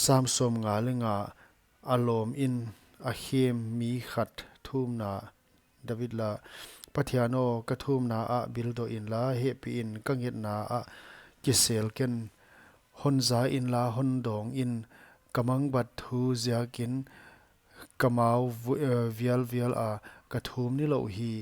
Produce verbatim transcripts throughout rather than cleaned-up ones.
Sam sawmnga leh nga. A lawm in a khem mi khat thumna. David la. Pathian aw, ka thumna ah bildoh inla, hehpih in, ka ngetna ah kisel ken. Hon za inla, hon dawng in. Ka mangbat thu ziakin ka mau vu-, eh, vialvial a, ka thum nilouh hi.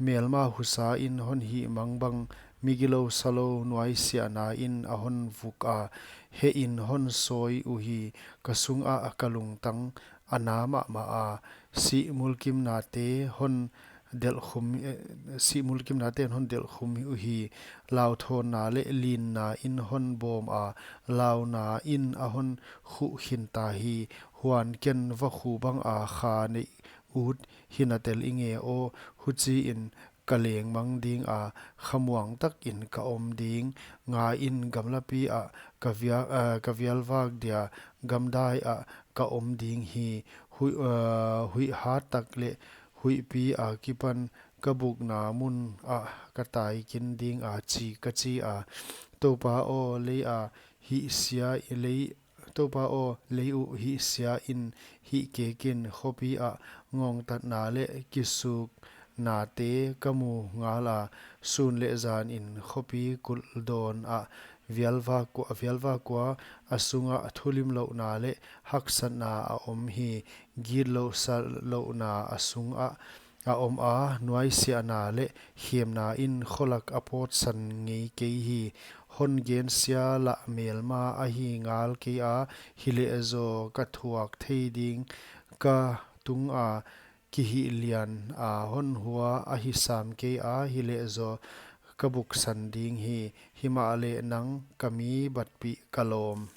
Melma husa in hon hihmang bang, migilou salou nuaisiahna in a hon vuk a, heh in hon sawi uhi. Ka sungah ka lungtang a na mahmah a, sih mulkimnate hon delhkhum, eh, sih mulkimnate hon delhkhum uhi. Lauthawnna leh linna in hon bawm a, launa in a hon khuh khinta hi. Huan ken vakhu banga kha neih ut hinatel inge aw, huchiin ka lengmang dinga, khamuang takin ka om ding. Nga in gamlapi ah ka via-, eh, ka vialvak dia, gamdai ah ka om ding hi. Huih, eh, huih hat tak leh huihpi akipan ka bukna mun ah ka taikin dinga chi ka chi a. Toupa aw, lei a hihsia i lei Toupa aw, lei uh hihsia in hihkekin, khopi ah ngongtatna leh kisuknate ka mu ngala. Sun leh zan in khopi kulhdawn ah vialvak ua, vialvak ua, a sungah thulimlouhna leh haksatna a om hi. Gitlouh sallouhna a sungah a om a, nuaisiahna leh khemna in kholak a pawtsan ngei kei hi. Hon gensia lah melma ahi ngal kei a, hileh zaw ka thuak thei ding. Ka tunga kihihlian a hon hua ahi sam kei a, hileh zaw ka buksan ding hi. Himahleh nang ka mi batpih ka lawm.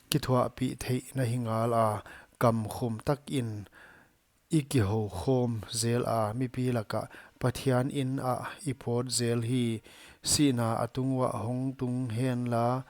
Kithuahpih theih na hi ngala, kamkhum takin i kihoukhawm zel a, mipi lakah Pathian in ah i pawt zel hi. Sihna a tung uah hong tung henla,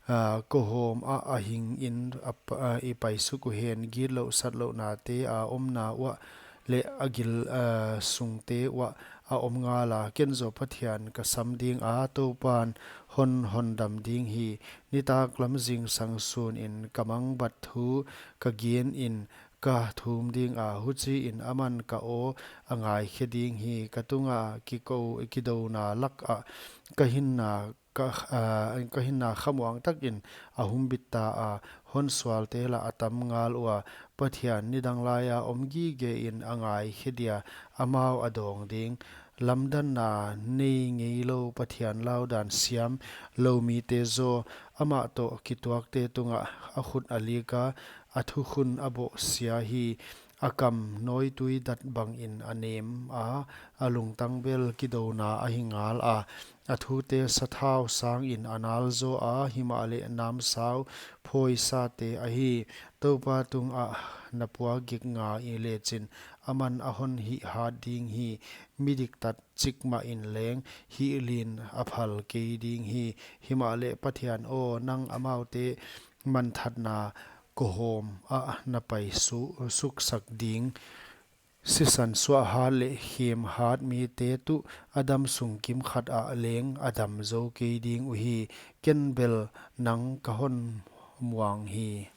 ah, kohawm ah a hing in a pa-, ah, i paisuk uhen. Gitlouh satlouhnate a omna uah leh a gil, ah, sungte uah a om ngala. Ken zaw Pathian ka sam dinga, Toupan hon hondam ding hi. Nitaklam zingsang sunin ka mangbat thu ka gen in, ka thum dinga, huchiin aman ka aw a ngaikhe ding hi. Ka tunga kikou-, kidona lakah ka hinna, ka, ah, ka hinna khamuang takin a humbit ta a, hon sualte lah a tam ngal ua. Pathian nidang laia om gige in a ngaikhe dia, amau a dawng ding. Lamdanna nei ngeilou Pathian laudan siam lou mite zaw, amah toh kituakte tungah a khut a lik a, a thukhun a bohsia hi. A kam nawitui dat bangin a nem a, a lungtang bel kidona ahi ngala. A thute sathau sangin a nal zaw a, himahleh namsau phawisate ahi. Toupa tungah na puak gik ngal lechin, aman a hon hihhat ding hi. Midiktat chikmah in leng hihlin a phal kei ding hi. Himahleh Pathian aw, nang amaute manthatna kohawm ah na pai su-, suksak ding. Sisan suahhat leh khemhat mite tuh a damsung kimkhat ah leng a dam zou kei ding uhi. Ken bel nang ka hon muang hi.